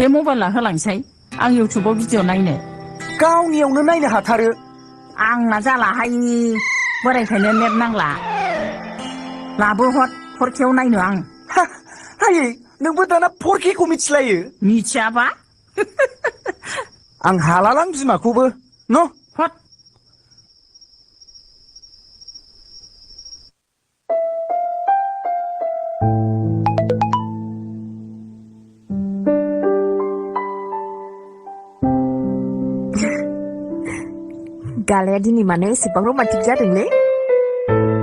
बे मबाइला होलांसै आं इउटुबाव भिडिअ नायनो गावनियावनो नायनो हाथारो आंना जालाहाय बोरायखायनो नेट नांला लाबो हरखेयाव नायनो आं हायै नोंबो दाना 4K खौ मिथिलायो मिथियाबा आं हालालां बिमाखौबो न' हट गालाया दिनै मानो एसेबां रमान्टिक जादोंलै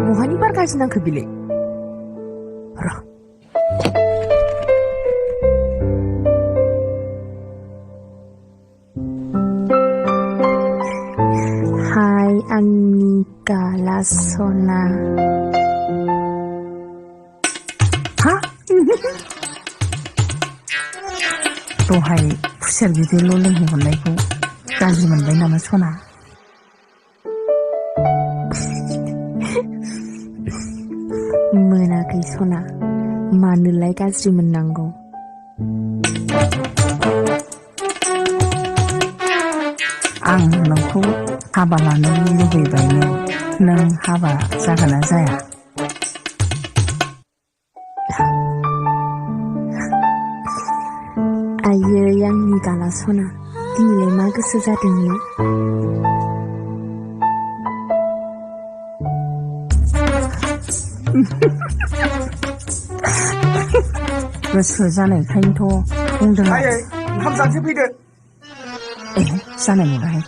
बहानि बारगासिनो आंखो बिलाय र' हाय आंनि गाला सना हा दहाय खुसेर बिदैल' लोंहोहरनायखौ गाज्रि मोनबाय नामा सना मोनाखै सना मानोलाय गाज्रि मोननांगौ आं नोंखौ हाबा लानो लुबैबायमोन नों हाबा जागोन ना जाया आयै आंनि गाला सना दिनैलाय मा गोसो जादोंलै गोसो जानायखायनोथ' बुंदों हायै ओंखाम जानोसै फैदो जानाय नङाहाय